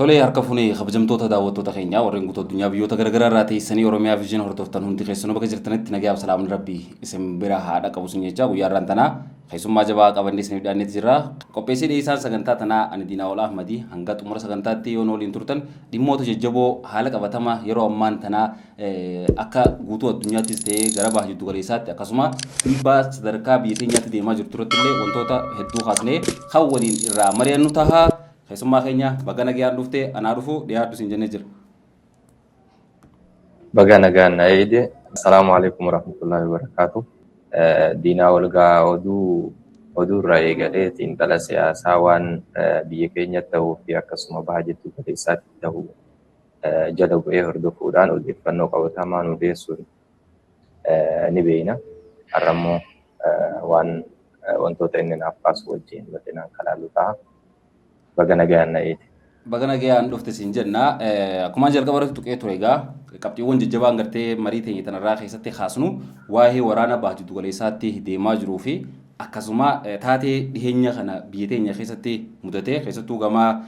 Tolee, harka fuunee kabajamtoota daawwattoota keenyaa warreen guutuu addunyaa biyyoota garaagaraa irraa teessanii Oromiyaa Vision hordoftan, hundi keessanuu bakka jirtanitti nagayaaf salaamni Rabbii isin bira haa dhaqqabu isin jecha, guyyaa irraan tanaa keessummaa jabaa qabannee isiniif dhiyaanneeti jirra. Qopheessee dhiyeessaan sagantaa tanaa ani Diinaa Ol Ahmadi. Hanga xumura sagantaatti yoo nu waliin turtan, dhimmoota jajjaboo haala qabatama yeroo ammaan tanaa akka guutuu addunyaattis ta'ee gara baha jiddu galeessaatti, akkasuma dhiibbaa sadarkaa biyya teenyaatti deemaa jirtu irratti illee wantoota hedduu kaasnee kan waliin irraa mari'annu taha. Keessummaa keenya, baga nagayaan dhufte, anaa dhufu, dhiyaadhu siin jennee jira. Baga nagaan na eeyde. Assalaamu alaikum warahmatullahi wabarakatuh. Diinaa Walgaa oduu oduu irraa eegalee xiinxala siyaasaa waan biyya keenyatti ta'uu fi akkasuma baha jiddu galeessaatti ta'u jala bu'ee hordofuudhaan odeeffannoo qabatamaa nu dhiyeessuun ni beekna. Har'a immoo waan wantoota inni naaf kaasu wajjin bal'inaan kalaallu ta'a. Baga nagaan na eeyde. Baga nagayaan dhufte siin jenna. Akkuma jalqaba irratti tuqee ture, egaa qabxiiwwan jajjabaan gartee marii teenya tanarraa keessatti kaasnu waa'ee waraana baha jiddu galeessaatti deemaa jiruu fi akkasuma taatee dhiheenya kana biyya teenya keessatti mudate, keessattuu gama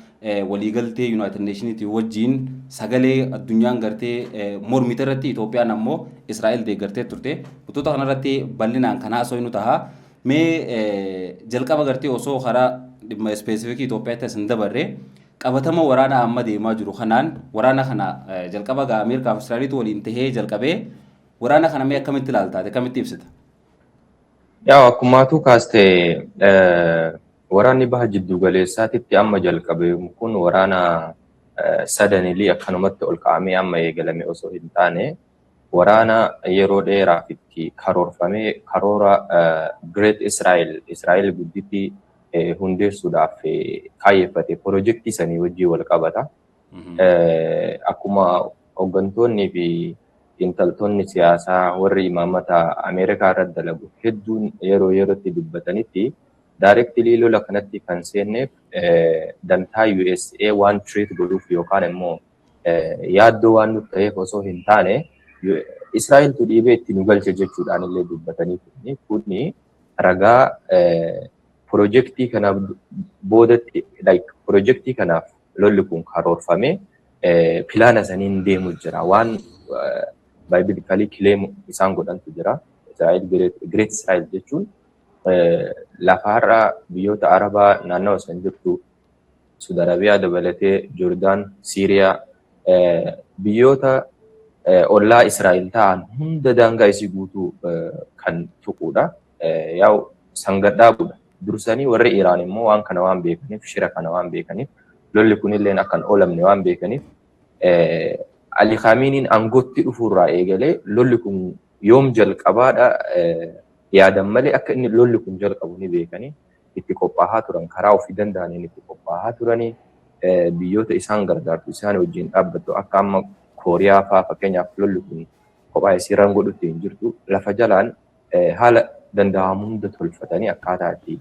waliigaltee United Nationiitii wajjin sagalee addunyaan gartee mormite irratti Itoophiyaan ammoo Israa'el deeggartee turte. Wantoota kanarratti bal'inaan kan haasofnu taha. Mee jalqaba gartee osoo karaa dhimma specific Itoophiyaatti as hin dabarre, qabatama waraana amma deemaa jiru kanaan, waraana kana jalqaba gaa Ameerikaa fi Israa'eliitu waliin tahee jalqabee, waraana kana mee akkamitti ilaalta, akkamitti ibsita? Yaa, akkumaatu kaaste, waraanni baha jiddu galeessaatitti amma jalqabe kun waraana suddenly akkanumatti ol ka'amee amma eegalame osoo hin taane, waraana yeroo dheeraaf itti karoorfamee karoora Great Israel, Israa'el gudditti hundeessuudhaaf kaayyeffate pirojektii sanii wajjin wal qabata. Akkuma hooggantoonni fi xiinxaltoonni siyaasaa warri imaammata Ameerikaa irratti dalagu hedduun yeroo yerootti dubbatanitti, directly lola kanatti kan seenneef dantaa USA waan threat godhuuf yookaan immoo yaaddoo waan nutti ta'eef osoo hin taane, Israa'eltu dhiibee itti nu galche jechuudhaan illee dubbatanii turani. Kuni ragaa pirojektii kanaaf boodatti, like, pirojektii kanaaf lolli kun karoorfamee plan saniin deemu jira. Waan biblically claim isaan godhantu jira. Israa'el, Great Israel jechuun lafa har'a biyyoota Arabaa naannawa san jirtu, Saudi Arabiyaa dabalatee, Joordaan, Siiriyaa, biyyoota ollaa Israa'el ta'an hunda daangaa isii guutuu kan tuquudha. Yaa'u sanga dhaabuudha. Dursanii warri Iraan immoo waan kana waan beekaniif, shira kana waan beekaniif, lolli kunillee akka hin oolamne waan beekaniif, Ali Khaameeniin aangootti dhufuurraa eegalee lolli kun yoom jalqabaadha yaadan malee, akka inni lolli kun jalqabu ni beekanii itti qophaa'aa turan. Karaa ofii danda'aniin itti qophaa'aa turanii, biyyoota isaan gargaartu, isaan wajjin dhaabbattu, akka amma Kooriyaa fa'aa fakkeenyaaf, lolli kun kophaa isiirraan godhutti hin jirtu. Lafa jalaan haala danda'amu hunda tolfatanii akkaataa itti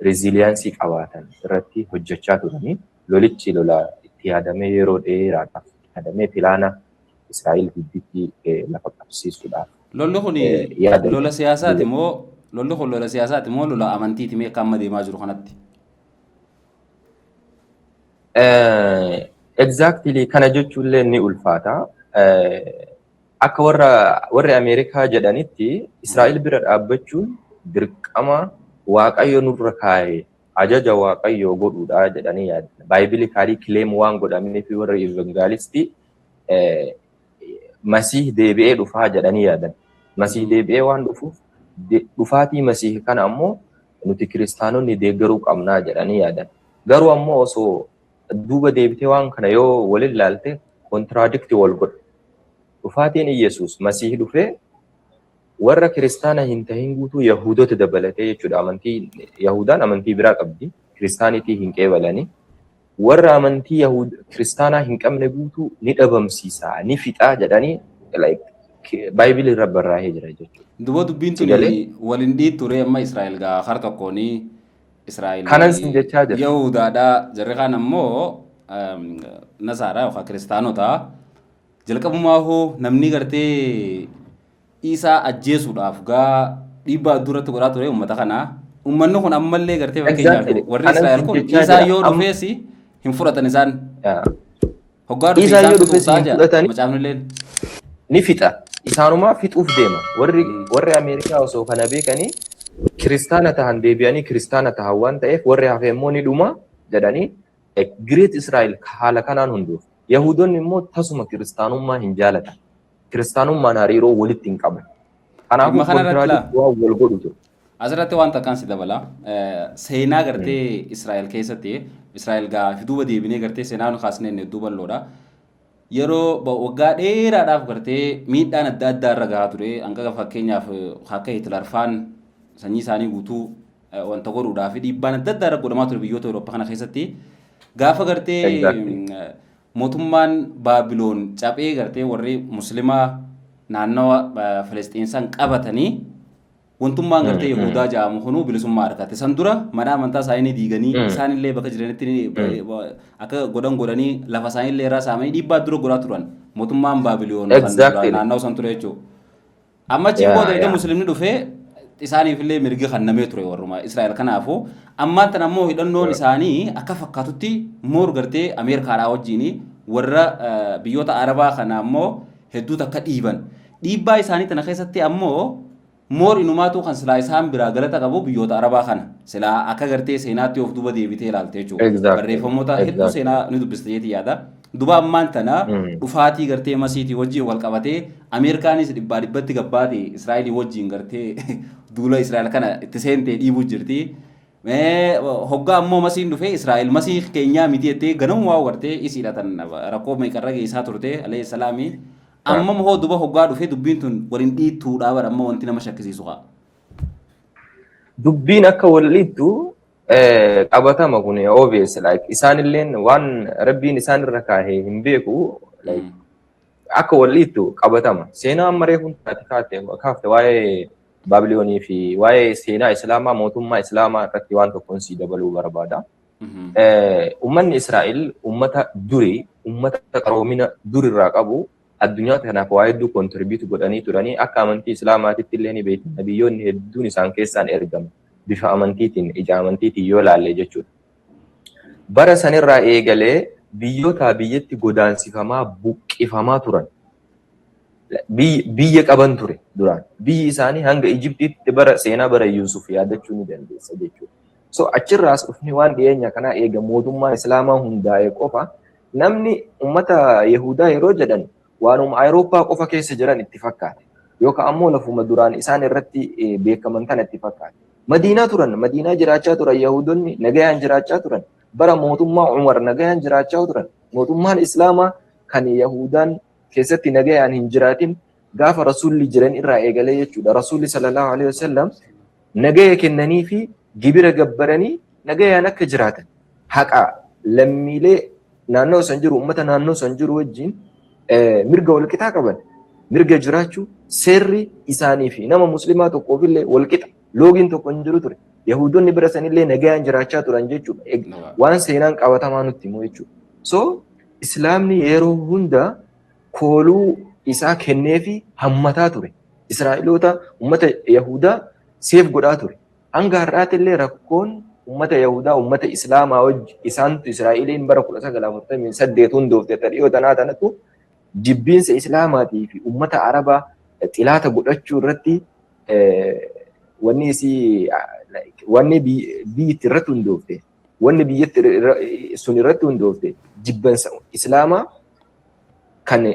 resilience qabaatan irratti hojjechaa turanii, lolichi lola itti yaadamee, yeroo dheeraadhaaf yaadamee, plan Israa'el gidduutti lafa qabsiisuudhaaf Lolli kun lola siyaasaati moo, lolli kun lola siyaasaati moo lola amantiiti mee akka amma deemaa jiru kanatti? Exactly kana jechuullee ni ulfaata. Akka warri Ameerikaa jedhanitti, Israa'el bira dhaabbachuun dirqama Waaqayyo nurra kaa'e, ajaja Waaqayyoo godhuudha jedhanii yaadan. Biblically claim waan godhameef, warri evangelist Masiih deebi'ee dhufaa jedhanii yaadan. Masiih deebi'ee waan dhufuuf, dhufaatii Masiih kana ammoo nuti kiristaanonni deeggaruu qabnaa jedhanii yaadan. Garuu ammoo osoo duuba deebitee waan kana yoo walin laalte, contradict wal godha. Dhufaatiin Iyyasuus Masiih dhufee warra kiristaana hin tahin guutuu, Yahudota dabalatee jechuudha. Amantii Yahudaan amantii biraa qabdi. Kiristaanitii hin qeebalanii. Warra amantii Yahud kiristaanaa hin qabne guutuu ni dhabamsiisa, ni fixaa jedhanii, like, Bible irra barraa'ee jira jechuudha. Duba dubbiin tuni waliin dhiittu ture. Amma Israa'el gaa har tokkoon Israa'el Kanan sin jechaa jira. Yahudaadha, jarri kaan ammoo Nasaaraa yookaan kiristaanota. Jalqabumaa hoo namni gartee Isaa ajjeesuudhaaf gaa dhiibbaa duratti godhaa ture uummata kana. Uummanni kun ammallee gartee fakkeenyaaf warri Kanan Israa'el sin kun jechaa Isaa jira. yoo dhufees hin fudhatan isaan. Hoggaa dhufe Isaan isaan yoo fixuuf dhufes ta'a hin jedha fudhatanii macaafni illeen. Ni fixa. Isaanumaa fixuuf deema. Warri Ameerikaa osoo kana beekanii kiristaana tahan deebi'anii kiristaana tahan waan ta'eef, warri hafe immoo ni dhuma jedhanii Great Israel haala kanaan hunduuf. Yahudoonni immoo tasuma kiristaanummaa hin jaalatan. Kiristaanummaan hariiroo walitti hin qaban. Kanaafuu Dhimma kana irratti laa. Contradict waan wal godhu ture. Asirratti waan takkaan si dabala. Seenaa gartee Israa'el keessatti, Israa'el gaafi duuba deebinee gartee seenaa nu kaasnee inni hedduu bal'oodha. Yeroo waggaa dheeraadhaaf gartee miidhaan adda addaa irra gahaa ture. Hanga fakkeenyaaf akka Hitler faan sanyii isaanii guutuu wanta godhuudhaa fi dhiibbaan adda addaa irra godhamaa ture biyyoota Awurooppaa kana keessatti. Gaafa gartee mootummaan Baabiloon caphee gartee warri Muslimaa naannawa Filisxiin san qabatanii, wantummaan gartee Yahudaa jedhamu kunuu bilisummaa argate. San dura mana amantaa isaanii ni diiganii, isaanillee bakka jiranitti akka godhan godhanii, lafa isaaniillee irraa saamanii dhiibbaa dura godhaa turan. Mootummaan Baabiloon kan naannawa san ture jechuudha. Amma achiin booda erga Musliimni dhufee isaaniifillee mirgi kennamee ture warruma Israa'el. Kanaafuu ammaan tan ammoo hidhannoon isaanii akka fakkaatutti moor gartee Ameerikaadhaa wajjin warra biyyoota Arabaa kana ammoo hedduu takka dhiiban. Dhiibbaa isaanii tana keessatti ammoo moor inumaatu kan silaa isaan biraa galata qabu biyyoota Arabaa kana. Silaa akka gartee seenaatti of duuba deebitee ilaalte jechuudha. Barreeffamoota hedduu seenaa ni dubbista jeetii yaada. Duba ammaan tana dhufaatii gartee masiitii wajjin wal qabatee Ameerikaanis dhibbaa dhibbatti gabbaate Israa'elii wajjin gartee duula Israa'el kana itti seentee dhiibuu jirti. Hoggaa ammoo masiin dhufee Israa'el masii keenyaa miti jettee ganamumaa gartee isiidha tan rakkoo meeqarra geessaa turte alayhi salaami. Amma hoo duba hoggaa dhufee dubbiin tun waliin dhiittuudhaa bara amma wanti nama shakkisiisu haa. Dubbiin akka wal dhiittu qabatama kun obvious, like isaanilleen waan Rabbiin isaan irra kaahee hin beeku, like akka wal dhiittu qabatama. Seenaa amma reefuun taate kaafte waa'ee Baabiloonii fi waa'ee seenaa Islaamaa, mootummaa Islaamaa irratti waan tokkoon sii dabaluu barbaada. Uummanni Israa'el uummata durii, uummata qaroomina durirraa qabu, addunyaa kanaaf waa hedduu contribute godhanii turanii. Akka amantii Islaamaatitti illee ni beekna, nabiyyoonni hedduun isaan keessaan ergama bifa amantiitiin, ija amantiitiin yoo laalle jechuudha. Bara sanirraa eegalee biyyoota biyyatti godaansifamaa, buqqifamaa turan. Biyya qaban ture duraan. Biyyi isaanii hanga Ijiptiitti bara seenaa bara Yuusuf yaadachuu ni dandeessa jechuudha. So achirraas dhufni waan dhiyeenya kanaa eega mootummaa Islaamaa hundaa'e qofa. Namni uummata Yahudaa yeroo jedhan waanuma Awurooppaa qofa keessa jiran itti fakkaate. Yookaan ammoo lafuma duraan isaan irratti beekaman tana itti fakkaate. Madiinaa turan, Madiinaa jiraachaa turan, Yahudonni nagayaan jiraachaa turan. Bara mootummaa Umar nagayaan jiraachaa turan. Mootummaan Islaamaa kan Yahudaan keessatti nagayaan hin jiraatin gaafa Rasuulli jiran irraa eegalee jechuudha. Rasuulli sallallahu alaihi wasallam nagaya kennanii fi gibira gabbaranii nagayaan akka jiraatan, haqa lammiilee naannoo san jiru, uummata naannoo san jiru wajjin mirga walqixaa qaban, mirga jiraachuu, seerri isaanii fi nama muslimaa tokkoof illee walqixa, loogiin tokko hin jiru ture. Yahudonni bira sanillee nagayaan jiraachaa turan jechuudha. Waan seenaan qabatamaa nutti himu jechuudha. So Islaamni yeroo hunda kooluu isaa kenneefi hammataa ture. Israa'eloota, uummata Yahudaa seef godhaa ture. Hanga har'aatti illee rakkoon uummata Yahudaa uummata Islaamaa wajji isaantu Israa'eliin bara 1948 hundoofte dhiyoo tanaa tanatu jibbiinsa Islaamaatii fi uummata Arabaa xilaata godhachuu irratti wanni isii wanni biyyatti irratti hundoofte, wanni biyyatti sun irratti hundoofte jibbansa Islaamaa kan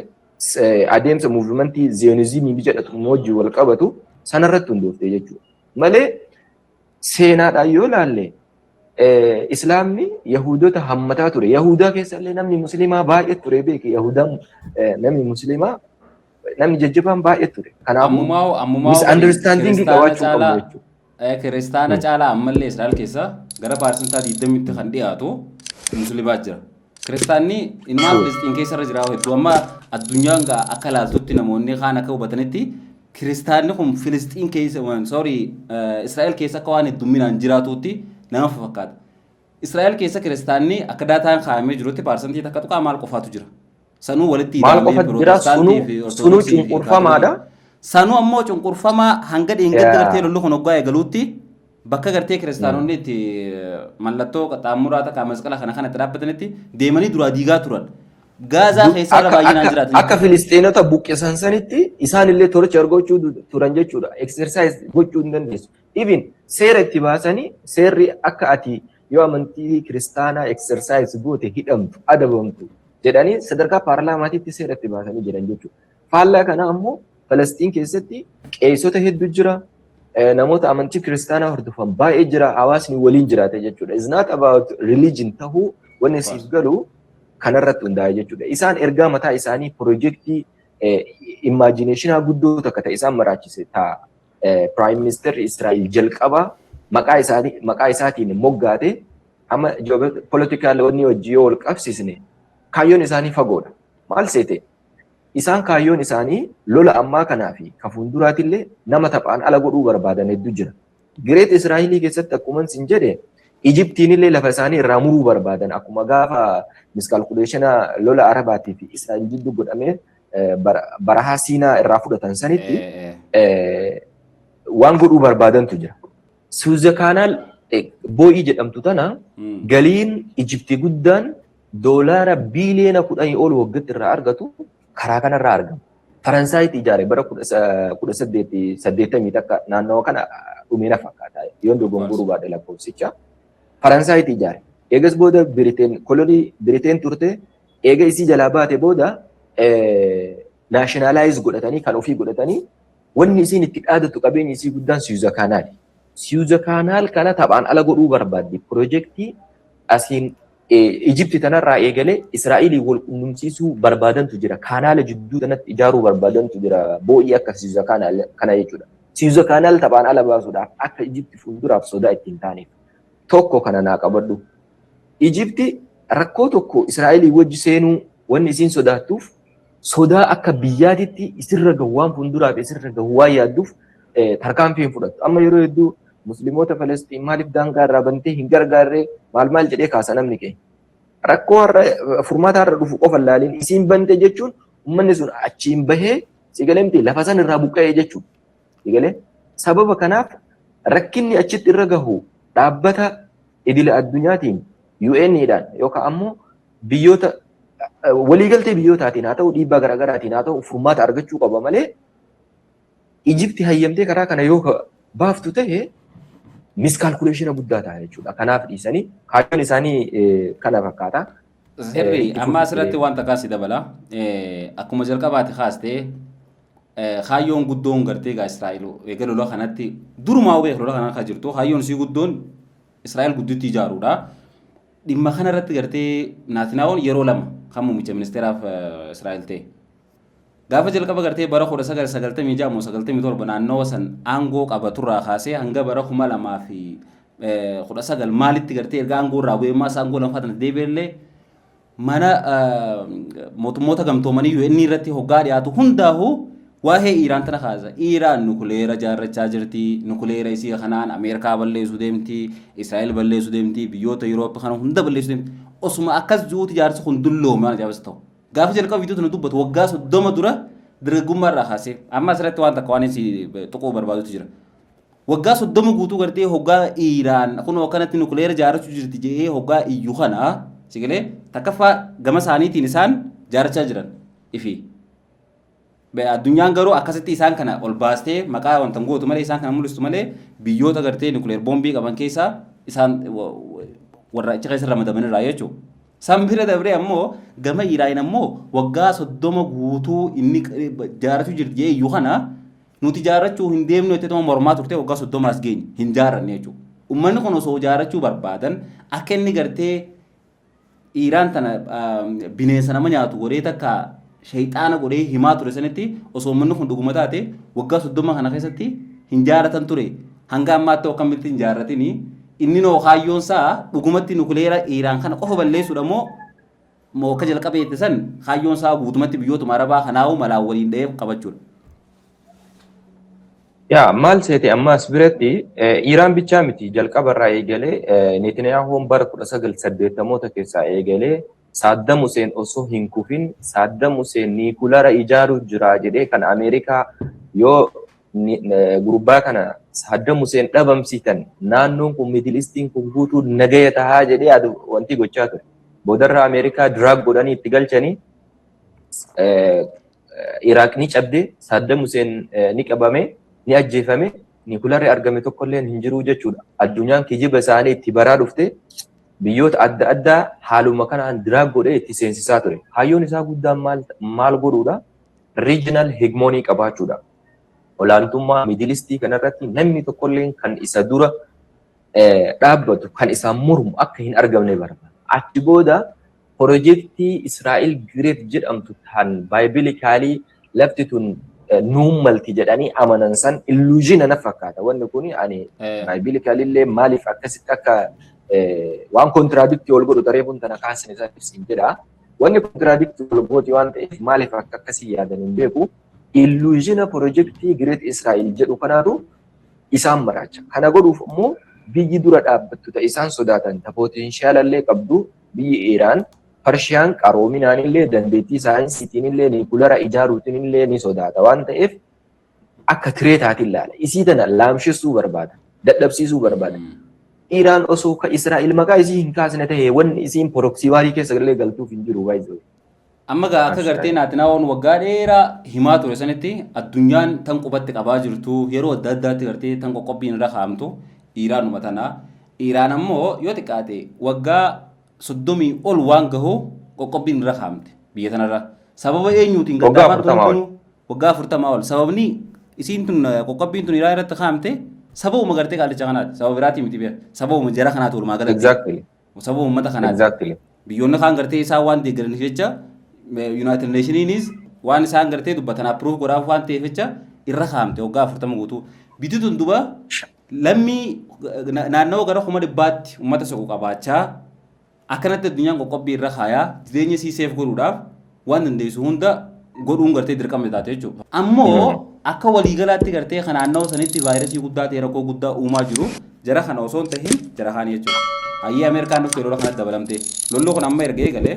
adeemsa movementii Zionizimii jedhatu wajjin wal qabatu sanarratti hundoofte jechuudha. Malee seenaadhaan yoo ilaalle Islaamni Yahudota hammataa ture. Yahudaa keessa illee namni Musliimaa baay'ee ture beeki. Yahudaan namni Musliimaa, namni jajjabaan baay'ee ture. Kanaafuu misunderstanding qabaachuu qabu jechuudha. Kiristaana caalaa ammallee Israa'el keessa gara paarsentaa 20tti kan dhiyaatu Musliimaa jira. Kiristaanni inumaa Filisxiin keessa irra jira hedduu. Amma addunyaan akka ilaaltutti, namoonni kaan akka hubatanitti, kiristaanni kun Filisxiin keessa, sorry, Israa'el keessa akka waan heddumminaan jiraatutti nama fakkaata. Israa'el keessa kiristaanni akka daataan kaa'amee jirutti 1% maal qofaatu jira. Sanuu walitti Maal qofa jira, sunuu cunqurfamaadha. Sanuu ammoo cunqurfamaa hanga dheengadda gartee lolli kun hoggaa eegaluutti Bakka gartee kiristaanonni itti mallattoo qaxxaamuraa takka masqala kana kanatti dhaabbatanitti deemanii duraa diigaa turan. Gaazaa keessa irra baay'inaan jiraatan. Akka Filistiinota buqqisan sanitti isaan illee torture gochuu turan jechuudha. Exercise gochuu hin dandeessu. Even seera itti baasanii, seerri akka ati yoo amantii kiristaanaa exercise goote hidhamtu, adabamtu jedhanii sadarkaa paarlaamaatiitti seera itti baasanii jiran jechuudha. Faallaa kana ammoo Falastiin keessatti qeessota hedduu jira. Namoota amantii kiristaanaa hordofan baay'ee jira. Hawaasni waliin jiraate jechuudha. It's not about religion tahuu wanni siif galu kanarratti hundaa'e jechuudha. Isaan ergaa mataa isaanii, piroojeektii imagination guddoo takka ta'e isaan maraachise ta'a. Prime Minister Israa'el jalqaba maqaa isaanii maqaa isaatiin moggaate. Amma political wanni wajjii yoo wal qabsiisne, kaayyoon isaanii fagoodha. Maal seete? Isaan kaayyoon isaanii lola ammaa kanaa fi ka fuulduraatillee nama taphaan ala godhuu barbaadan hedduu jira. Great Israa'elii keessatti, akkuma sin jedhe, Ijiptiin illee lafa isaanii irraa muruu barbaadan. Akkuma gaafa miscalculation lola Arabaatii fi Israa'el jidduu godhamee barahaa Siinaa irraa fudhatan sanitti waan godhuu barbaadantu jira. Suez Canal boo'ii jedhamtu tana galiin Ijiptii guddaan $10 biiliyoona ol waggaatti irraa argatu karaa kanarraa argama. Faransaayitti ijaare bara 1881 naannawa kana dhumee na fakkaata. Yoon dogongoruu baadhe lakkoofsicha. Faransaayitti ijaare. Eegas booda Biriteen kolonii Biriteen turte. Eega isii jalaa baate booda nationalize godhatanii, kan ofii godhatanii. Wanni isiin itti dhaadatu, qabeenyi isii guddaan Suez Canali. Suez Canal kana taphaan ala godhuu barbaaddi. Piroojeektii asiin Ijipti tanarraa eegalee Israa'elii wal qunnamsiisuu barbaadantu jira. Kaanaala jidduu tanatti ijaaruu barbaadantu jira. Boo'ii akka Suez Canal kana jechuudha. Suez Canal taphaan ala baasuudhaaf, akka Ijipti fuulduraaf sodaa ittiin taaneef. Tokko kana naa qabadhu. Ijipti rakkoo tokko Israa'elii wajji seenuu wanni isiin sodaattuuf, sodaa akka biyyaatitti isirra gahu, waan fuulduraaf isirra gahu waan yaadduuf tarkaanfii hin fudhattu. Amma yeroo hedduu Musliimoota Falastiin maaliif daangaa irraa bantee hin gargaarree, maal maal jedhee kaasa namni keenya. Rakkoo har'a furmaata har'a dhufu qofa ilaaliin, isiin bante jechuun uummanni sun achiin bahee sigalee miti, lafa san irraa buqqa'ee jechuudha. Sigalee sababa kanaaf rakkinni achitti irra gahu dhaabbata idila addunyaatiin, UN'dhaan yookaan ammoo biyyoota waliigaltee biyyootaatiin haa ta'u, dhiibbaa garaagaraatiin haa ta'u, furmaata argachuu qaba malee, Ijipti hayyamtee karaa kana yoo baaftu ta'e miscalculation guddaa ta'a jechuudha. Kanaaf dhiisanii kaayyoon isaanii kana fakkaata. Sirri, amma asirratti waan takkaa si dabala. Akkuma jalqabaati kaastee, kaayyoon guddoon gartee egaa Israa'el eega lola kanatti durumaa beeku, lola kana akka jirtu, kaayyoon isii guddoon Israa'el gudditti ijaaruudha. Dhimma kana irratti gartee Naatinaa'oon yeroo lama kan muummicha ministeeraaf Israa'el ta'e. Gaafa jalqaba gartee bara 1996 moo 97 naannawa san aangoo qabaturraa kaasee hanga bara 2019 maalitti gartee erga aangoo irraa bu'ee maas aangoo lammaffaa tana deebi'ellee, mana mootummoota gamtoomanii UN irratti hoggaa dhiyaatu hundaa'u waa'ee Iiraan tana kaasa. Iiraan nukuleera jaarrachaa jirti. Nukuleera isii kanaan Ameerikaa balleessuu deemti. Israa'el balleessuu deemti. Biyyoota Yurooppii kana hunda balleessuu deemti. Osuma akkas jiruuti jaarsi kun dulloome, waan ajaa'ibas ta'u. Gaafa jalqaba viidiyoo tana dubbatu waggaa 30 dura dargaggummaa irraa kaasee, amma asirratti waan takka waan inni tuquu barbaadutu jira. Waggaa 30 guutuu gartee hoggaa Iiraan kunoo akkanatti nukuleera jaarrachuu jirti jedhee hoggaa iyyuu kana, sigalee takkaffaa gama isaaniitiin isaan jaarrachaa jiran ifi. Addunyaan garuu akkasitti isaan kana ol baastee maqaa wanta gootu malee, isaan kana mul'istu malee, biyyoota gartee nuclear boombii qaban keessaa isaan warra achi keessa ramadamanirraa jechuudha. San bira dabree ammoo gama Iiraan ammoo waggaa 30 guutuu inni jaarrachuu jirti jedhee iyyuu kana, nuti jaarrachuu hin deemnu jettee mormaa turte. Waggaa 30 as geenye hin jaarranne jechuudha. Uummanni kun osoo jaarrachuu barbaadan, akka inni gartee Iiraan tana bineensa nama nyaatu godhee, takka shayxaana godhee himaa ture sanitti, osoo uummanni kun dhuguma taate waggaa 30 kana keessatti hin jaarratan ture. Hanga ammaatti akkamitti hin jaarratini? Inni noo kaayyoon isaa dhugumatti nukuleera Iiraan kana qofa balleessuudha moo akka jalqabeette san kaayyoon isaa guutumatti biyyootuma Arabaa kanaa'uu malaan waliin dha'ee qabachuudha? Yaa, maal seete, amma as biratti Iiraan bichaa miti. Jalqaba irraa eegalee Netaniyaahuun bara 1980moota keessaa eegalee Saaddam Huseen osoo hin kufin Saaddam Huseen niikulara ijaaruu jira jedhee kan Ameerikaa yoo Gurbaa kana Saddam Hussein dhabamsiitan, naannoon kun, Middle Eastiin kun guutuu nagaya tahaa jedhee wanti gochaa ture. Boodarra Ameerikaa drag godhanii itti galchanii, Iraaq ni cabde, Saddam Hussein ni qabame, ni ajjeefame, nuclearri argame tokkollee hin jiru jechuudha. Addunyaan kijiba isaanii itti baraa dhufte, biyyoota adda addaa haaluma kanaan drag godhee itti seensisaa ture. Kaayyoon isaa guddaan maal maal godhuudha? Regional hegemony qabaachuudha. Olaantummaa Middle Eastii kanarratti namni tokkollee kan isa dura dhaabbatu, kan isaan mormu akka hin argamne barbaada. Achi booda projectii Israa'el Great jedhamtu kan biblically lafti tun nuun malti jedhanii amanan san illusion na fakkaata. Wanni kun ani biblically illee maaliif akkasitti akka waan contradictii wal godhu tareefuun tana kaasan isaa ibsin jedha. Wanni contradictii wal gooti waan ta'eef maaliif akka akkasii yaadan hin beeku. Illusion projectii Great Israa'el jedhu kanaatu isaan maraacha. Kana godhuuf immoo biyyi dura dhaabbattu ta'e isaan sodaatan ta potentialallee qabdu biyyi Iraan, Parshiyaan qaroominaan illee, dandeettii saayinsiitiin illee, nuclear ijaaruutiin illee ni sodaata waan ta'eef akka threataatiin ilaala. Isii tana laamshessuu barbaada. Dadhabsiisuu barbaada. Iraan osoo ka Israa'el maqaa isii hin kaasne ta'e wanni isiin proxy warii keessa illee galtuuf hin jiru baay'ee. Amma gaa akka gartee Naatinaa'oon waggaa dheeraa himaa ture sanitti addunyaan tan qubatti qabaa jirtu, yeroo adda addaatti gartee tan qoqqobbiin irra kaa'amtu Iraanuma tana. Iraan ammoo yoo xiqqaate waggaa 30 ol waan gahu qoqqobbiin irra kaa'amte biyya tanarra. Sababa eenyuutiin Waggaa gaddaamaa 40 ol. turan? Waggaa 40 ol. Sababni isiin tun qoqqobbiin tun Iraan irratti kaa'amte sababuma gartee qaalicha kanaati. Sababa biraatii miti beeka. Sababuma jara kanaati walumaa galatti. Sababa uummata kanaati. Biyyoonni kaan gartee isaan waan deeggaraniif jecha, United Nationiinis waan isaan gartee dubbatan approve godhaaf waan ta'eef jecha irra kaa'amte waggaa 40 guutuu. Biyyi tun duba lammii naannawa gara 100,000tti uummata soqu qabaachaa akkanatti addunyaan qoqqobbii irra kaayaa jireenya sii safe godhuudhaaf waan dandeessu hunda godhuun gartee dirqama taate jechuudha. Ammoo akka waliigalaatti gartee kan naannawa sanitti vaayirasii guddaa ta'e rakkoo guddaa uumaa jiru jara kana osoo hin tahin jara kaanii jechuudha. Hayyee, Ameerikaan dhuftee lola kanatti dabalamte. Lolli kun amma erga eegalee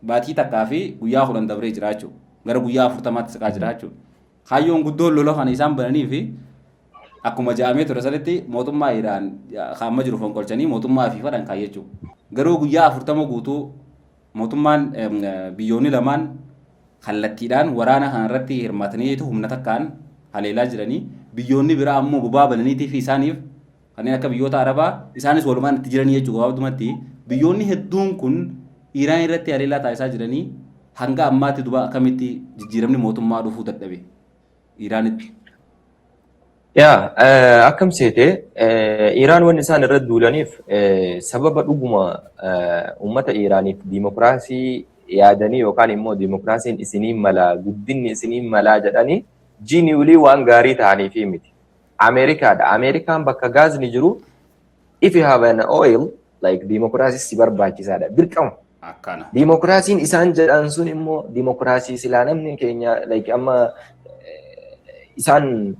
baatii 1 fi guyyaa 10 dabree jira jechuudha. Gara guyyaa 40tti siqaa jira jechuudha. Kaayyoon guddoon lola kana isaan bananii fi akkuma ja'amee ture sanitti mootummaa Iraan kan amma jiru fonqolchanii mootummaa fi fadhan kaayye jechuudha. Garuu guyyaa 40 guutuu mootummaan biyyoonni lamaan kallattiidhaan waraana kanarratti hirmaatanii humna takkaan haleelaa jiranii, biyyoonni biraa ammoo bobaa bananiitii fi isaaniif kanneen akka biyyoota Arabaa isaanis walumaan itti jiranii jechuudha. Gabaabumatti biyyoonni hedduun kun Iraan irratti haleelaa taasisaa jiranii hanga ammaatti duba akkamitti jijjiiramni mootummaa dhufuu dadhabe Iraanitti? Yaa, akkam seete, Iraan wanni isaan irratti duulaniif sababa dhuguma uummata Iraaniif diimokiraasii yaadanii yookaan immoo diimokiraasiin isiniin malaa, guddinni isiniin malaa jedhanii genuinely waan gaarii ta'aniifi miti. Ameerikaadha. Ameerikaan bakka gaazni jiru, if you have an oil, like diimokiraasii si barbaachisaadha. Dirqama. Akkana. Diimokiraasiin isaan jedhan sun immoo diimokiraasii silaa namni keenya like amma isaan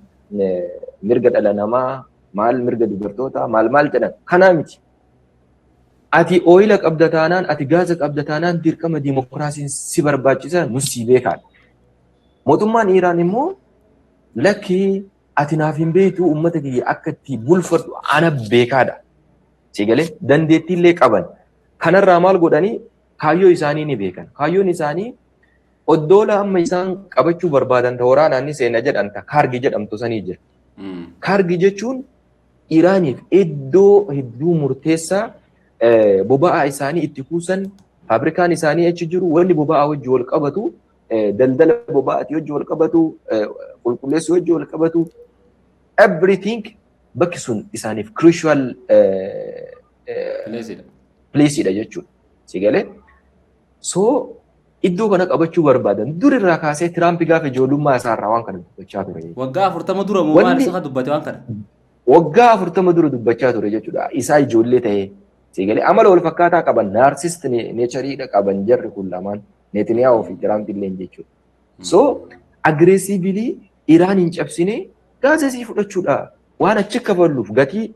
mirga dhala namaa maal, mirga dubartootaa maal maal jedhan kanaa miti. Ati oila qabda taanaan, ati gaaza qabda taanaan, dirqama diimokiraasiin si barbaachisa, nus si beekaadha. Mootummaan Iraan immoo lakkii, ati naaf hin beektu, uummata kiyya akka itti bulfadhu ana beekaadha. Si galee dandeettii illee qaban. Kanarraa maal godhanii kaayyoo isaanii ni beekan. Kaayyoon isaanii oddoola amma isaan qabachuu barbaadan ta waraanaan ni seena jedhan ta Kaargi jedhamtu sanii jira. Kaargi jechuun Iraaniif iddoo hedduu murteessaa, boba'aa isaanii itti kuusan, faabrikaan isaanii achi jiru, wanni boba'aa wajji wal qabatu, daldala boba'aatii wajji wal qabatu, qulqulleessuu wajji wal qabatu, everything bakki sun isaaniif crucial placeidha jechuudha. Si galee? So iddoo kana qabachuu barbaadan dur irraa kaasee Tiraamp gaafa ijoollummaa isaarraa waan kana dubbachaa ture. Waggaa 40 dura moo maal isa dubbate waan kana? Waggaa 40 dura dubbachaa ture jechuudha. Isaa ijoollee ta'ee. Si galee, amala wal fakkaataa qaban, narcissist natureiidha qaban jarri kun lamaan, Netanyahu fi Tiraamp illee jechuudha. So aggressively Iraan hin cabsine gaaza isii fudhachuudha. Waan achi kafalluuf gatii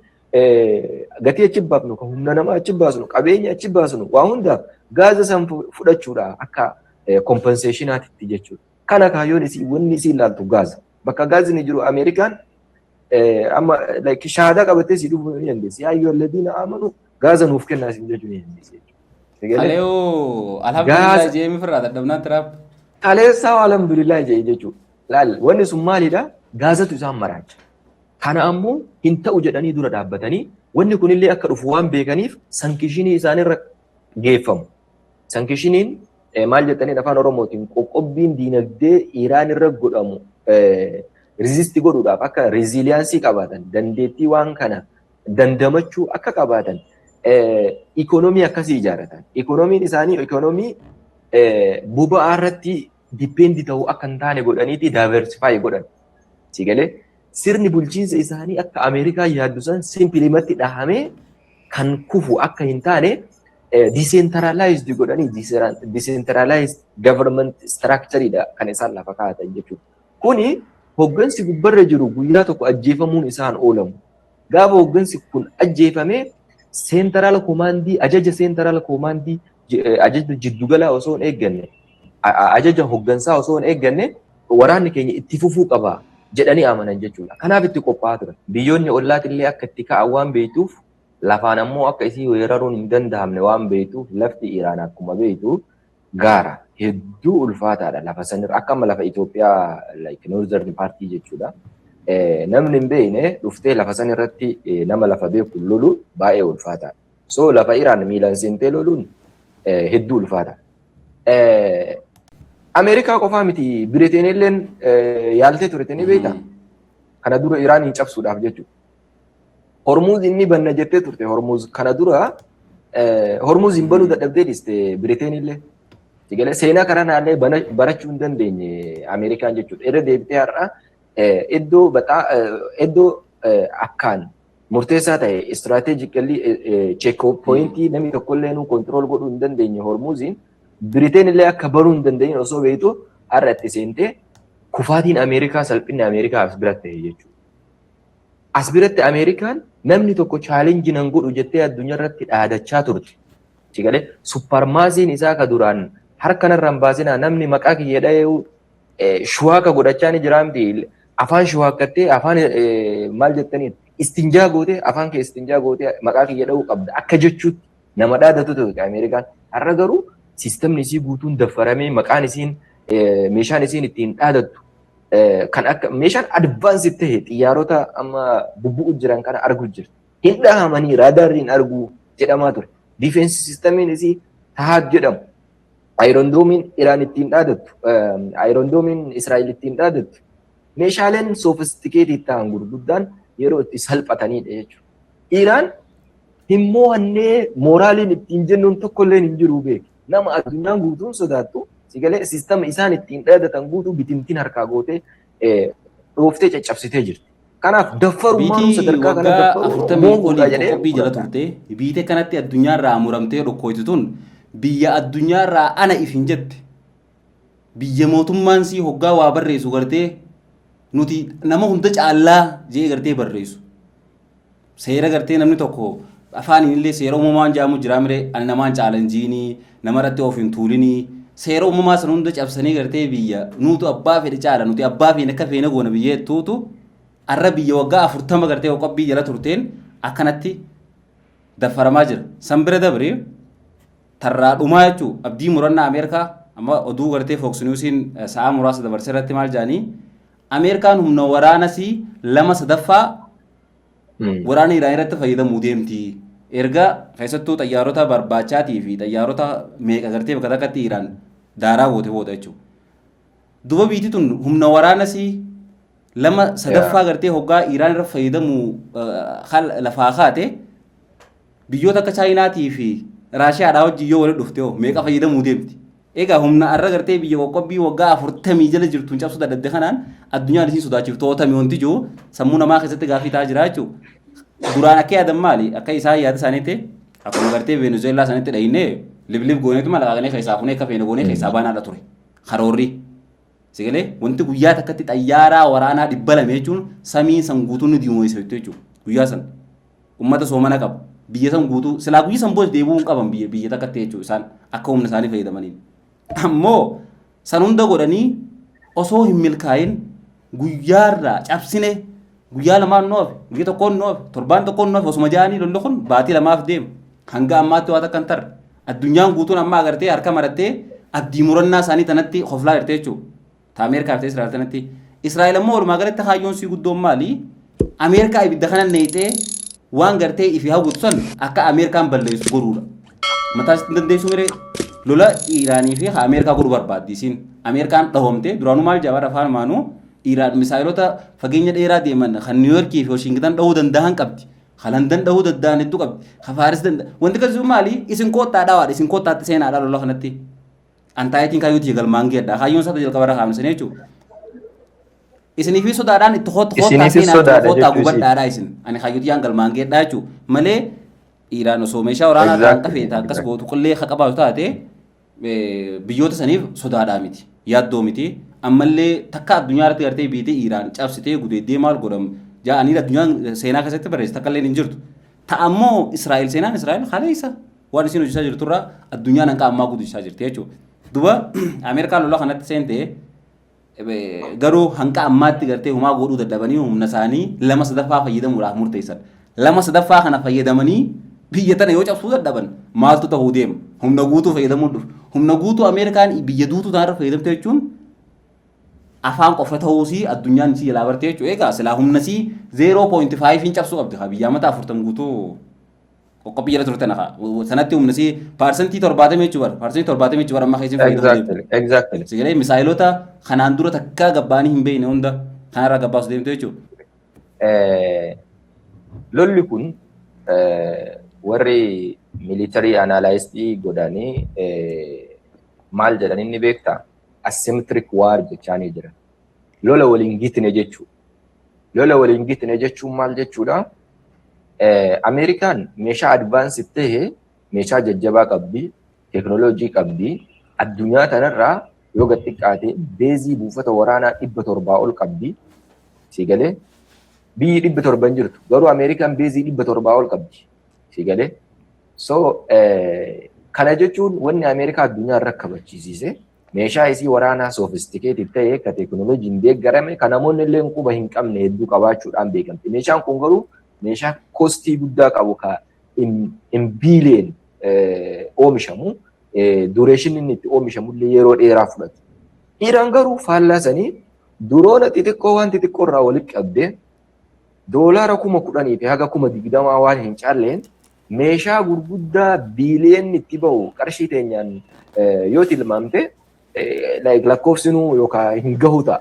achi baafnu, kan humna namaa achi baasnu, qabeenya achi baasnu, waa hundaaf gaaza san fudhachuudha akka compensationaatitti jechuudha. Kana kaayyoon isii, wanni isii ilaaltu gaaza. Bakka gaazni jiru Ameerikaan amma like shahaadaa qabattee si dhufuu ni dandeessi. Yaa ayyuhal ladiina aamanu, gaaza nuuf kennaa isin jechuu ni dandeessi. Kaleeoo alhamdulillah jeemi firraa dadhabnaan Tiraamp. Kaleessaa alhamdulillah jee jechuudha. Laal, wanni sun maalidha? Gaazatu isaan maraacha. Kana ammoo hin ta'u jedhanii dura dhaabbatanii, wanni kunillee akka dhufu waan beekaniif sanctionii isaanirra geeffamu. Sanctioniin maal jettaniin afaan Oromootiin? Qoqqobbiin diinagdee Iraan irra godhamu resist godhuudhaaf akka resilience qabaatan, dandeettii waan kana dandamachuu akka qabaatan ikoonomii akkasii ijaarratan. Ikoonomiin isaanii ikoonomii boba'aa irratti depend ta'uu akka hin taane godhaniiti diversify godhan. Si galee, sirni bulchiinsa isaanii akka Ameerikaa yaaddu san simplematti dhahamee kan kufu akka hin taane decentralized godhanii, decentralized government structureidha kan isaan lafa kaa'atan jechuudha. Kuni hoggansi gubbarra jiru guyyaa tokko ajjeefamuun isaan oolamu. Gaafa hoggansi kun ajjeefame, central commandii, ajaja central commandii, ajaja jiddugala osoo hin eegganne, ajaja hoggansaa osoo hin eegganne, waraanni keenya itti fufuu qaba jedhanii amanan jechuudha. Kanaaf itti qophaa'aa turan. Biyyoonni ollaatillee akka itti ka'an waan beektuuf, lafaan ammoo akka isii weeraruun hin danda'amne waan beektuuf, lafti Iraan akkuma beektu gaara hedduu ulfaataadha lafa sanirra, akka amma lafa Itoophiyaa like northern part jechuudha. Namni hin beekne dhuftee lafa sanirratti nama lafa beeku lolu baay'ee ulfaataadha. So lafa Iraan miilaan seentee loluun hedduu ulfaata. Ameerikaa qofaa miti, Biriteen illeen yaaltee turte, ni beektaa? Kana dura Iraan hin cabsuudhaaf jechuudha. Hormuuz inni banna jettee turte. Hormuuz kana dura Hormuuz hin banuu dadhabdee dhiste Biriteen illee. Sigalee, seenaa karaa naallee barachuu hin dandeenye Ameerikaan jechuudha. Irra deebitee har'a iddoo baxaa, iddoo akkaan murteessaa ta'e, strategically check pointii namni tokkollee nu control godhuu hin dandeenye Hormuuziin Biriteen illee akka baruu hin dandeenye osoo beektu, har'a itti seentee kufaatiin Ameerikaa, salphinni Ameerikaa as biratti ta'e jechuudha. As biratti Ameerikaan namni tokko challenge nan godhu jettee addunyaa irratti dhaadachaa turte. Sigalee, supremacyn isaa ka duraan harka narra hin baasinaa, namni maqaa kiyya dhahee shuwaaka godhachaa ni jira miti. Afaan shuwaakkattee, afaan maal jettaniin, istinjaa gootee, afaan kee istinjaa gootee maqaa kiyya dhahuu qabda akka jechuutti nama dhaadatu turte Ameerikaan. Har'a garuu systemni isii guutuun daffaramee, maqaan isiin, meeshaan isiin ittiin dhaadattu kan akka meeshaan advance ta'e, xiyyaarota amma bubbu'u jiran kana argu jirti. Hin dhahamanii, raadaarri hin argu jedhamaa ture. Defense systemiin isii Tahaat jedhamu. Iron Domeiin Iraan ittiin dhaadattu, Iron Domeiin Israa'el ittiin dhaadattu. Meeshaaleen sophisticated ta'an gurguddaan yeroo itti salphatanidha jechuudha. Iraan hin mo'annee moraleiin ittiin jennuun tokkollee hin jiru beeki. Nama addunyaan guutuun sodaattu, sigalee, systema isaan ittiin dhaadatan guutuu bitimtiin harkaa gootee dhooftee caccabsitee jirti. Kanaaf daffarummaan Biitii sadarkaa kana waggaa daffaruu 40 mo'uudha olii jedhee qoqqobbii jala turte, biitee kanatti addunyaarraa muramtee dhokkooytu tun, biyya addunyaarraa ana if hin jette, biyya mootummaan sii hoggaa waa barreessu gartee nuti nama hunda caallaa jee gartee barreessu, seera gartee namni tokko afaaniin illee seera uumamaan jaamu jiraa miree, ani namaan caalan jiinii namarratti of hin tuulinii, seera uumamaa san hunda cabsanii gartee biyya nuutu abbaa fedhe caala, nuti abbaa feene akka feene goona biyya jettuutu, arra biyya waggaa 40 gartee qoqqobbii jala turteen akkanatti daffaramaa jira. San bira dabre tarraa dhumaa jechuu abdii murannaa Ameerikaa. Amma oduu gartee Fox Newsiin sa'aa muraasa dabarse irratti maal jedhanii, Ameerikaan humna waraanasii lama sadaffaa waraana Iraan irratti fayyadamuu deemti. Erga keessattuu xayyaarota barbaachaatii fi xayyaarota meeqa gartee bakka takkatti Iraan daaraa goote booda jechuudha. Duba biitii tun humna waraanasii lama sadaffaa gartee hoggaa Iraan irra fayyadamuu lafaa kaate, biyyoota akka Chaayinaatii fi Raashiyaadhaa wajjin yoo walitti dhufte hoo meeqa fayyadamuu deemti? Egaa humna arra gartee biyya qoqqobbii waggaa 40 jala jirtuun cabsuu dadhabde kanaan addunyaan isiin sodaachiftu to'atame wanti jiru sammuu namaa keessatti gaaffii ta'aa jira jechuudha. Duraan akka yaadan maali? Akka isaan yaada isaaniitti akkuma gartee Venezuelaa sanitti dhahinee liblib gooneetu malaqaqnee keessaa funee akka feene goonee keessaa baanaadha ture. Karoorri. Sigalee, wanti guyyaa takkatti xayyaaraa waraanaa 200 jechuun samiin san guutuun ni diimoysa jechuudha. Guyyaa san. Ummata soomana qaba. Biyya san guutuu silaa guyyaa san booda deebi'uu hin qaban biyya takkatti jechuudha isaan akka humna isaanii fayyadamaniin. Ammoo san hunda godhanii osoo hin milkaa'in Guyyaarraa cabsine, guyyaa lamaan nu hafe, guyyaa tokkoon nu hafe, torbaan tokkoon nu hafe osuma jaanii lolli kun baatii 2f deema. Hanga ammaatti waa takka hin tarre. Addunyaan guutuun amma agartee harka marattee abdii murannaa isaanii tanatti koflaa jirti jechuudha. Ta Ameerikaa fi Israa'el tanatti. Israa'el ammoo walumaa galatti kaayyoon sii guddoon maali? Ameerikaa ibidda kana neeyxee waan gartee ifi hawwitu san akka Ameerikaan balleessu godhuudha. Mataa sitti hin dandeessu miree lola Iiraanii fi Ameerikaa godhuu barbaaddi isiin. Ameerikaan dhahomte duraanuu maal jabaadha afaan maanuu Iiraan misaayilota fageenya dheeraa deeman kan Niiwuyorkii fi Washington dhahuu danda'an qabdi. Kan Landan dhahuu danda'an hedduu qabdi. Kan Faaris danda'a. Wanti akkasii maali? Isin koottaa dhawaadha. Isin koottaatti seenaadha lola kanatti. Antaayitiin kaayyoo tiyya galmaan geedha. Kaayyoon isaa jalqaba irra kaa'amne sanii jechuudha. Isinii fi sodaadhaan itti koottaa Isiniifis seenaa sodaadha koottaa jechuu isiiti. gubadhaadha isin. Ani kaayyoo tiyyaan galmaan geedha jechuudha. Malee Iiraan osoo meeshaa waraanaa ta'an qafee ta'an akkas gootu qillee ka qabaatu taate biyyoota saniif sodaadhaa miti. Yaaddoo miti. Ammallee takka addunyaa irratti gartee biitee Iiraan cabsitee gudeeddee maal godham ja'anii addunyaan seenaa keessatti barreesse takka illee hin jirtu. Ta ammoo Israa'el, seenaan Israa'el kaleessa waan isin hojjechaa jirturraa addunyaan hanqa ammaa guddichaa jirti jechuudha. Duba Ameerikaan lola kanatti seentee garuu hanqa ammaatti gartee humaa godhuu dadhabanii humna isaanii lama sadaffaa fayyadamuudhaaf murteessan. Lama sadaffaa kana fayyadamanii biyya tana yoo cabsuu dadhaban maaltu ta'uu deema? Humna guutuu fayyadamuu dhufu. Humna guutuu Ameerikaan biyya duutuu tanarra fayyadamte jechuun afaan qofa ta'uusii addunyaan isii jalaa bartee jechuudha. Egaa silaa humna isii 0.5 hin cabsuu qabdi haa biyya amata 40 guutuu qoqqophii jala turte naqa. Sanatti humna isii 70% jechuu bara. 70% jechuu bara amma keessin fayyadamuu deemte. Sigalee misaayilota kanaan dura takkaa gabbaanii hin beekne hunda kanarraa gabbaasu deemte jechuudha. Lolli kun warri military analyst godhanii maal jedhan inni beektaa? Asymmetric war jechaanii jiran. Lola waliin gitne jechuudha. Lola waliin gitne jechuun maal jechuudha? Ameerikaan meeshaa advance ta'e, meeshaa jajjabaa qabdi, teekinooloojii qabdi. Addunyaa tanarraa yoo gad xiqqaate base buufata waraanaa 700 ol qabdi. Si galee, biyyi 700 hin jirtu. Garuu Ameerikaan base 700 ol qabdi. Si galee. So kana jechuun wanni Ameerikaa addunyaa irra kabachiisise meeshaa isii waraanaa sophisticated ta'e, ka teekinooloojiin deeggarame, ka namoonni illee quba hin qabne hedduu qabaachuudhaan beekamti. Meeshaan kun garuu meeshaa cost guddaa qabu, ka in billion oomishamu, duration inni itti oomishamu illee yeroo dheeraa fudhatu. Iraan garuu faallaa sanii drone xixiqqoo waan xixiqqoo irraa walitti qabdee doolaara 10,000 fi haga 20,000 waan hin caalleen meeshaa gurguddaa biiliyoonni itti bahu qarshii teenyaan yoo tilmaamte like lakkoofsinuu yookaan hin gahu ta'a.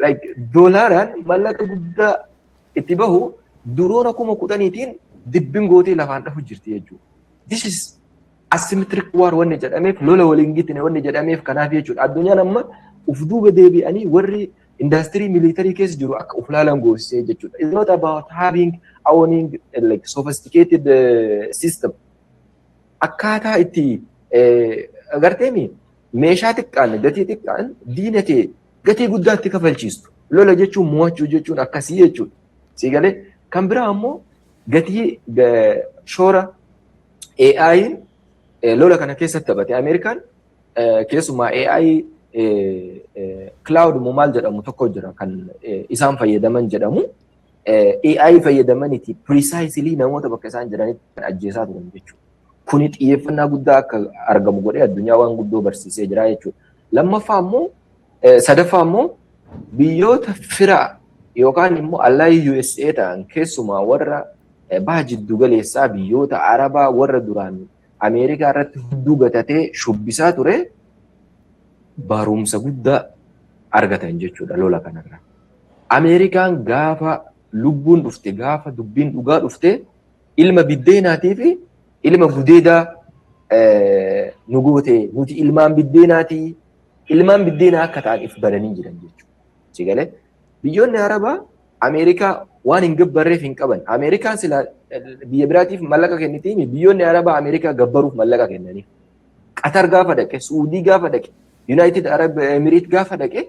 Like doolaaraan maallaqa guddaa itti bahu drone 10,000tiin dibbin gootee lafaan dhahu jirti jechuudha. This is asymmetric war wanni jedhameef, lola waliin gitne wanni jedhameef kanaaf jechuudha. Addunyaan amma uf duuba deebi'anii warri industry military keessa jiru akka uf laalan goosisee jechuudha. It's not about having owning like sophisticated system. Akkaataa itti agarteemi meeshaa xiqqaan gatii xiqqaan diina kee gatii guddaatti kafalchiistu. Lola jechuun mo'achuu jechuun akkasii jechuudha. Si galee, kan biraa ammoo gatii shoora AI'n lola kana keessatti taphate. Ameerikaan keessumaa AI cloud moo maal jedhamu tokko jira kan isaan fayyadaman jedhamu. AI fayyadamaniiti precisely namoota bakka isaan jiranitti kan ajjeesaa turan jechuudha. Kuni xiyyeeffannaa guddaa akka argamu godhee addunyaa waan guddoo barsiisee jira jechuudha. Lammaffaa immoo, sadaffaa immoo, biyyoota fira yookaan immoo ally USA ta'an, keessumaa warra baha jiddu galeessaa, biyyoota Arabaa, warra duraan Ameerikaa irratti hudduu gatatee shubbisaa ture barumsa guddaa argatan jechuudha lola kanarra. Ameerikaan gaafa lubbuun dhufte, gaafa dubbiin dhugaa dhufte, ilma biddeenaatii fi ilma gudeedaa nu goote, nuti ilmaan biddeenaatii, ilmaan biddeenaa akka ta'an if baranii jiran jechuudha. Si galee, biyyoonni Arabaa Ameerikaa waan hin gabbarreef hin qaban. Ameerikaan sila biyya biraatiif mallaqa kennitiin, biyyoonni Arabaa Ameerikaa gabbaruuf mallaqa kennaniif. Qatar gaafa dhaqe, Suudii gaafa dhaqe, United Arab Emirates gaafa dhaqe,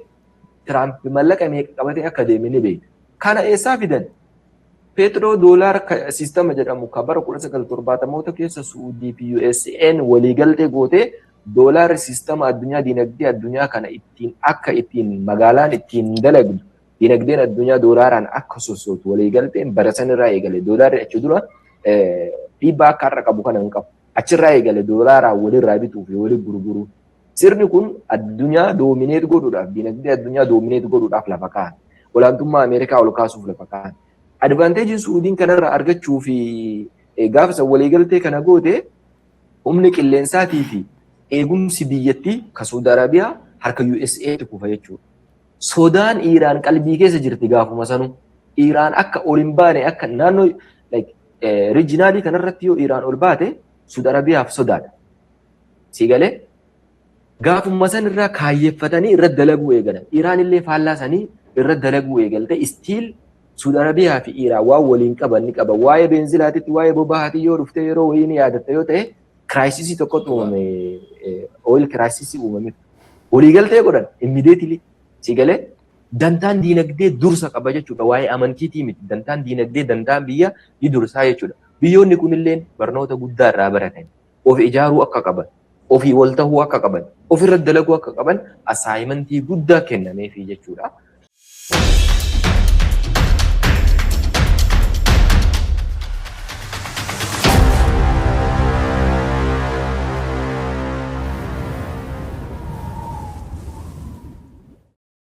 Tiraamp mallaqa meeqa qabatee akka deeme ni beekna. Kana eessaa fidan? Petro dollar system jedhamu kan bara 1970moota keessa Suudii fi USA'n waliigaltee gootee Doolaarri siistama addunyaa, diinagdee addunyaa kana ittiin akka ittiin magaalaan ittiin dalagdu, diinagdeen addunyaa doolaaraan akka sossootu waliigalteen bara sanirraa eegale. Doolaarri achi dura dhiibbaa akka har'a qabu kana hin qabu. Achirraa eegale doolaaraan walirraa bituu fi walii gurguruu. Sirni kun addunyaa dominate godhuudhaaf, diinagdee addunyaa dominate godhuudhaaf lafa kaa'an. Olaantummaa Ameerikaa ol kaasuuf lafa kaa'an. Advantageiin Suudiin kanarraa argachuu fi gaafa san waliigaltee kana goote, humni qilleensaatii fi eegumsi biyyattii ka Saudi Arabiyaa harka USA kufa jechuudha. Sodaan Iiraan qalbii keessa jirti gaafuma sanuu. Iiraan akka ol hin baane, akka naannoo regionalii kanarratti yoo Iiraan ol baate Saudi Arabiyaaf sodaadha. Si galee, gaafuma san irraa kaayyeeffatanii irra dalaguu eegalan. Iiraan illee faallaa sanii irra dalaguu eegalte. Still Saudi Arabiyaa fi Iiraan waan waliin qaban ni qaba. Waa'ee beenzilaatitti, waa'ee boba'aatii yoo dhufte, yeroo wayii ni yaadatta yoo ta'e, crisisii tokkotu uumame, oil crisisii uumame. Waliigaltee godhan immediately. Si galee, dantaan diinagdee dursa qaba jechuudha. Waa'ee amantiitii miti. Dantaan diinagdee, dantaan biyya ni dursaa jechuudha. Biyyoonni kunilleen barnoota guddaa irraa baratan. Of ijaaruu akka qaban, ofii wal tahuu akka qaban, ofirra dalaguu akka qaban assignmentii guddaa kennameefii jechuudha.